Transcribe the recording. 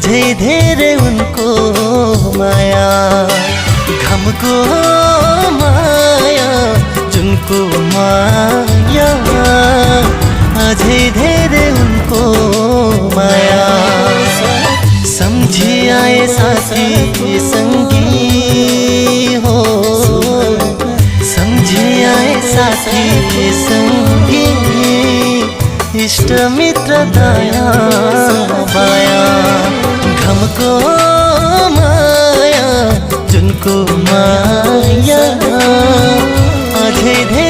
अझै धेरै उनको माया, घमको माया जुनको माया, अझै धेरै उनको माया। सम्झी आए साथी संगी हो, सम्झी आए साथी संगी, इष्ट मित्र दया माया, घमको माया जुनको माया, अझै धेरै